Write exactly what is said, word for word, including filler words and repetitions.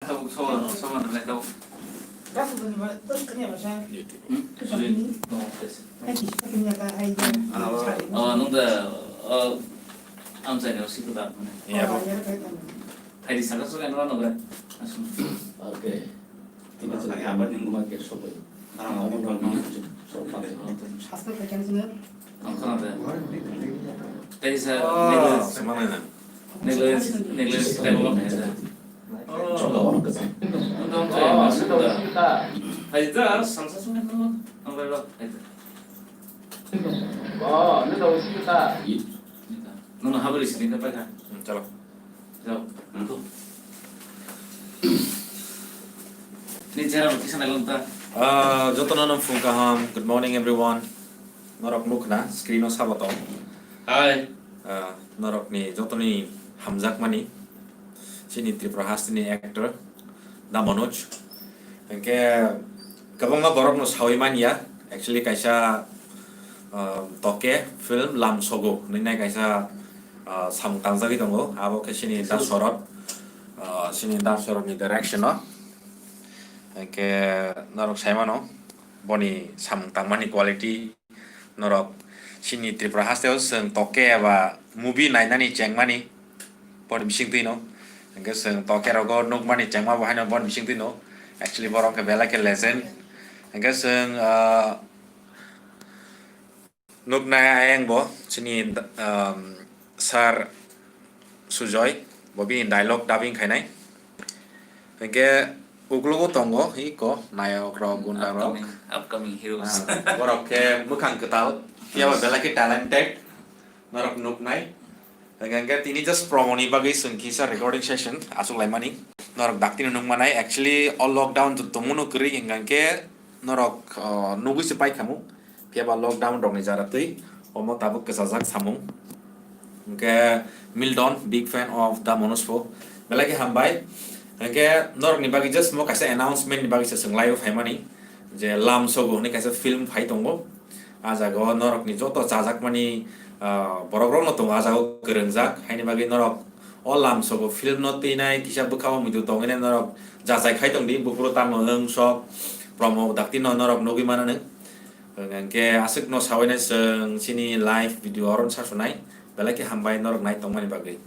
Tabuk sobo, sobo nang lai tabuk. Rasu bani ba, terus kanya ba sa. Hmm? Sujin. Oh, yes. Hai ki, kanya ta hai ya. Ah, oh. Oh, nung da, oh, am sai ne, si ko da, mane. Ya, oh, ya, ya, ya. Hai di saka so kan, no, no, bre. Asu. Okay. Tina sa ya, ba, nung ma ke so, bre. Ah, oh, no, no. So, pa, so. Hasta ka kanya sila. Ang khana de. Kaisa, oh, neglect. Semangaina. Neglect, neglect, taibo khe. Oh. Ang tong tong, oh, ang tong tong. Hai da, salsa sungai no. Ang bai lo, hai da. Oh, ni da usi ta. No, no, habari sini da pa ka. Hmm, chalo. Jao. Ni jera rok kisa nai long ta. Ah, jotono no phung kaham. Good morning, everyone. Norok nukna screen o sabo tong. Hi. Ah, norok ni jotoni hamjakmani. Chini Tripura hasteni actor, Da Manoj. Hingke kwbangma borok no sawi manya. Actually kaisa, ah, toke film Lam Sogo hinwi nai kaisa, ah, samung tangjagwi tongo. Abo khe chini Da Sorot, ah, chini Da Sorot ni direction o. Hingke norok sai mano, boni samung tangmani quality norok chini Tripura hasteo chwng toke eba movie nainani chengmani boni bisingtwi no. Hingke chwng toke rogo nukmani chengma bo haino boni bisingtwi no. Actually borok khe belai khe legend. Hingke chwng, ah, nuknai ayang bo chini, um, Sir Sujoy, bo bini dialogue dubbing khainai. Hingke uklogo tongo, iko, nayok rok, gunda rok. Upcoming, upcoming heroes. Ah, borok khe mwkhang kwtal, phiya ba belai khe talented, norok nuknai. Hingke tini just promo ni bagwi chwng kisa recording session achuk laimani. Norok daktino nukmanai, actually o lockdown tongmano kwrwi hingke norok, oh, nugwi se paikhamu. Phiya ba lockdown rokni jara twi omo tabuk kwchajak samung. Hingke Mildon, big fan of Da Manoj pho. Belai khe hambai. Hingke norokni bagwi just mo kaisa announcement ni bagwi se chwng live o phaimani je Lam Sogo hinwi kaisa film phai tongo. Ah jaga o norokni joto chajakmani, ah, borok rokno tongo ah jaga o kwrwngjak. Haini bagwi norok o Lam Sogo film no twinai kisa bwkha o muitu tongwi nai norok jachai khai tongdi. Buphuru tamo wng sok promo daktino norok nugwi mano nung. Hingke aswkno sawi nai chwng chini live video oro sasunai. Belai khe hambai norok nai tongmani bagwi.